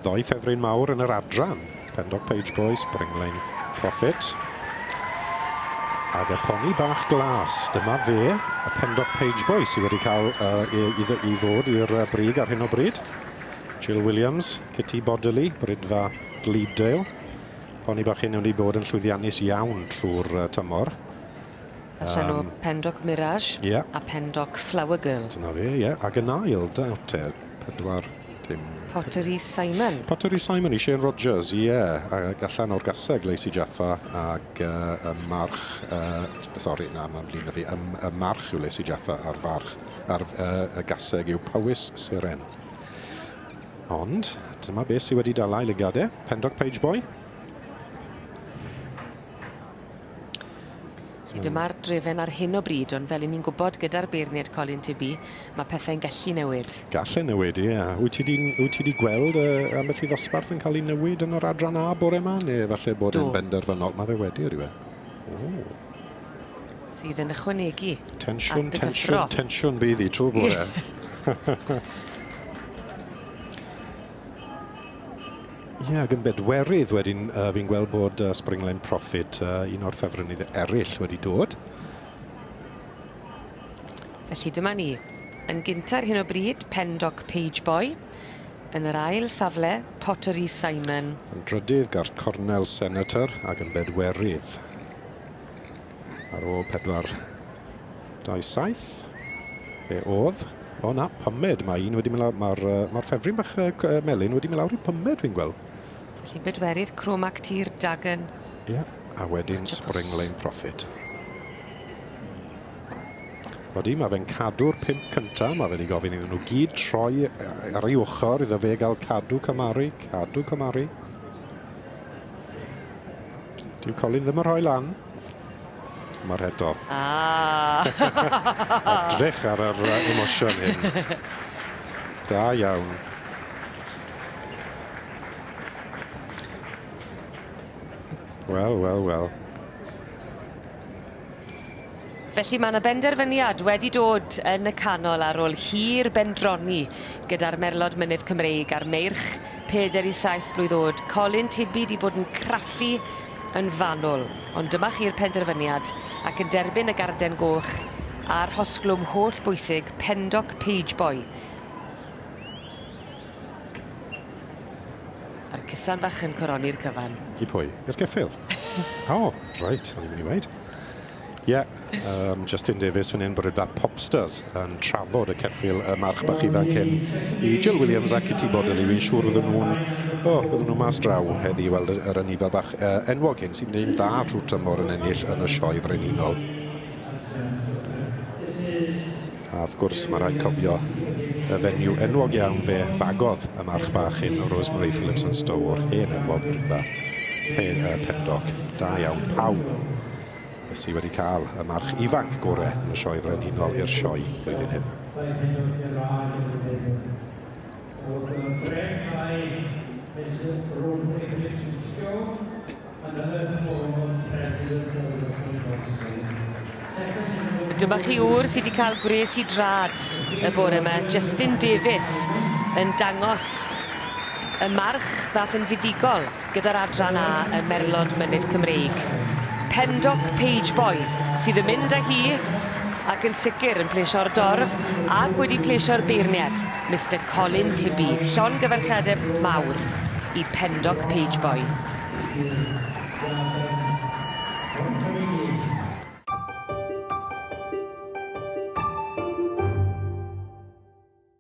Ddoi ffefryn mawr yn yr adran. Pendock Page Boy, Springline Profit. Ac y poni bach glas, dyma fe, y Pendock Page Boy sydd wedi cael i ddod i'r brig ar hyn o bryd. Jill Williams, Kitty Bodily, Bridfa Glebedale. Poni bach hyn wedi bod yn llwyddiannus iawn trwy'r tymor. Allan o Pendock Mirage a Pendock Flower Girl. Dyna fe, ie. Ac yn ail, da te, 4, dim... Pottery Simon. Pottery Simon i Shane Rogers, ie. Yeah. Ac allan o'r gaseg, Lacey Jaffa, ac y march... Sori, na, mae'n flin na fi. Y march yw Lacey Jaffa a'r farch, a'r y gaseg yw Powys Siren. Ond, dyma beth sydd wedi dala i lygad e. Pendock Page Boy. Felly dyma'r drefen ar hyn o bryd, ond fel 'yn ni'n gwybod gyda'r beirniaid Colin Tibby, mae pethau'n gallu newid. Gall e newid, ie. Wyt ti 'di, wyt ti 'di gweld ambell i ddosbarth yn cael ei newid yn yr adran A bore yma? Neu falle bod e'n benderfynol? Mae fe wedi, yw e? O. Sydd yn ychwanegu Tensiwn, at y tensiwn, cyffro. Tensiwn bydd hi trwy'r bore. Ie, ac yn bedwerydd wedyn, fi'n gweld bod Springline Profit, un o'r ffefrynydd eraill wedi dod. Felly dyma ni. Yn gynta ar hyn o bryd, Pendock Page Boy. Yn yr ail safle, Pottery Simon. Yn drydydd, Garth Cornell Senator, ac yn bedwerydd. Ar ôl 4, 2, 7, fe oedd. O na, pumed. Mae un wedi mynd lawr, mae'r ma ffefryn bach melyn wedi mynd lawr i pumed, fi'n gweld. Felly bedwerydd, Cromac Tir Dagon. Ie, yeah, a wedyn Spring Lane Profit. Odi, mae fe'n cadw'r 5 cyntaf. Mae fe wedi gofyn iddyn nhw gyd troi ar ei ochr iddo fe gael cadw cymaru, cadw cymaru. Dyw Colin ddim yn rhoi lan. Mae'r head off. Ah! Edrych ar yr emosiwn hyn. Da iawn. Wel, wel, wel. Felly mae yna benderfyniad wedi dod yn y canol ar ôl hir bendroni gyda'r Merlod Mynydd Cymreig a'r meirch 4 i 7 blwydd oed. Colin Tibby 'di bod yn craffu yn fanwl, ond dyma chi'r penderfyniad ac yn derbyn y garden goch a'r rhosglwm holl bwysig Pendock Page Boy. A'r cusan fach yn coroni'r cyfan. I pwy? I'r ceffyl? O, reit, o'n i'n mynd i weud. Ie, yeah, Justin Davies fan hyn, Bridfa Popsters, yn trafod y ceffyl y march bach ifanc hyn i Jill Williams a Kitty Bodley. Fi'n siŵr fydden nhw'n, oh, fydden nhw mas draw heddi i weld yr anifail bach enwog hyn sy'n gwneud dda trwy'r tymor yn ennill yn y sioe frenhinol. A wrth gwrs, mae rhaid cofio y fenyw enwog iawn fe fagodd y march bach hyn, Rosemary Phillips and Stowe o'r hen enwog Bridfa Pendock. Da iawn pawb sydd wedi cael y march ifanc gore yn y sioe frenhinol i'r sioe blwyddyn hyn. Dyma chi ŵr sydd wedi cael gwres i drad y bore yma, Justin Davies, yn dangos y march ddath yn fuddugol gyda'r adran A y Merlod Mynydd Cymreig. Pendock Page Boy sydd yn mynd â hi ac yn sicr yn plesio'r dorf ac wedi plesio'r beirniad, Mr Colin Tibby. Llongyfarchiadau mawr i Pendock Page Boy.